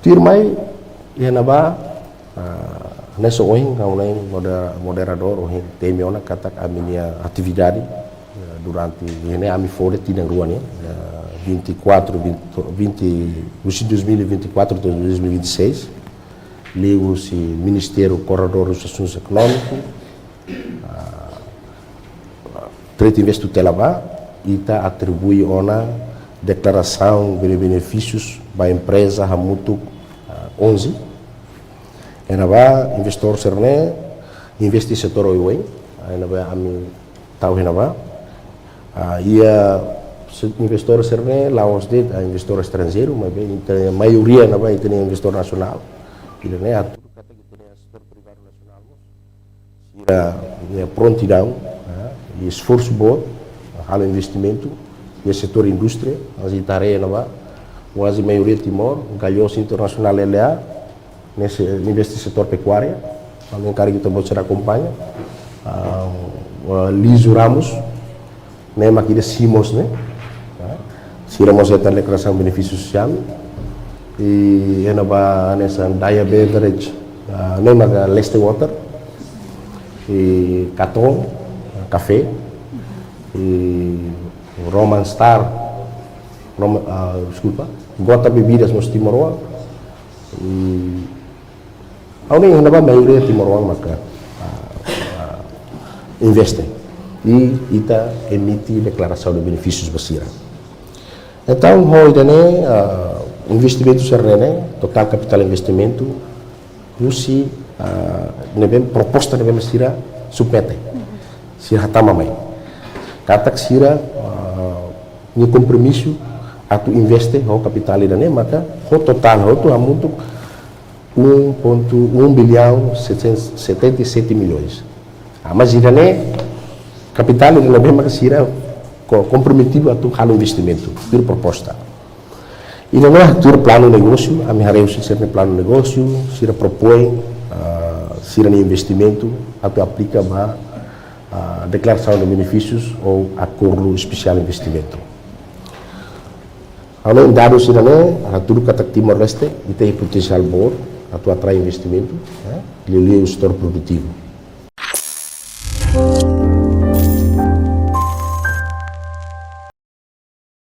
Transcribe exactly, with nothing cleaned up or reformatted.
Tuirmai, iha ne'ebá, ah, ne'e só ohin, ha'u-nia modera-, moderadór ohin temi ona katak ami-nia atividade, eh, durante, iha ne'e ami fó tinan rua ne'e, eh, vinte e quatro, vinte, vinte, husi dois mil e vinte e quatro to'o dois mil e vinte e seis, liuhusi Ministériu Koordenadór Asuntu Ekonómiku, ah, Trade Invest Tutela bá, ita atribui ona deklarasaun bene-, benefísius ba empreza hamutuk, ah, onze. Iha ne'ebá, investidór sira-ne'e investe setór oioin, ah, iha ne'ebá ami tau iha ne'ebá. Ah, iha se-, investidór sira-ne'e la'ós de'it, ah, investidór estranjeiru, maibé ita-nia maioria iha ne'ebá ita-nia investidór nasionál. Ida-ne'e atu katak ita-nia setór privadu nasionál mós sira-nia prontidaun, eh, i esforsu boot halo investimentu iha setór indústria, mas ita haree iha ne'ebá, kuaze maioria Timor, Galhoso Internasionál L A, ne'e se-, investe setór pekuária, ha'u hakarak ita-boot sira akompaña, ah, ah, Lizu Ramos, ne'e mak ida Simos ne'e. Ya. Sira mós hetan deklarasaun benefísiu sosiál. I iha ne'ebá hanesan Daya Beverage, ah, ne'e mak Leste Water. I Katon, kafé. I Roman Star, Roma-, ah, deskulpa, Gota Bebidas mós timoroan. I ha'u hanoin iha ne'ebá maioria timoroan maka, ah, ah, investe. I ita emite deklarasaun de benefísius ba sira. Entaun, ho ida-ne'e, ah, investimentu sira-ne'e, totál kapitál investimentu, husi, ah, ne'ebé proposta ne'ebé mak sira submete. Sira hatama mai katak sira, ah, nia kompromisu atu investe ho kapitál ida-ne'e, maka ho totál hotu hamutuk um ponto um bilhão setecentos e setenta e sete milhões. Ah, mas ida-ne'e kapitál ida-ne'ebé mak sira ko-, komprometidu atu halo investimentu, tuir proposta. Ida-ne'e tuir planu negósiu, ami haree husi sira-nia planu negósiu, sira propoin, ah, sira-nia investimentu atu aplika ba, ah, deklarasaun de benefísius ou akordu espesiál investimentu. Ha'u hanoin dadus ida-ne'e hatudu katak Timor-Leste ita iha potensiál boot atu atrai investimentu, eh, liuliu setór produtivu.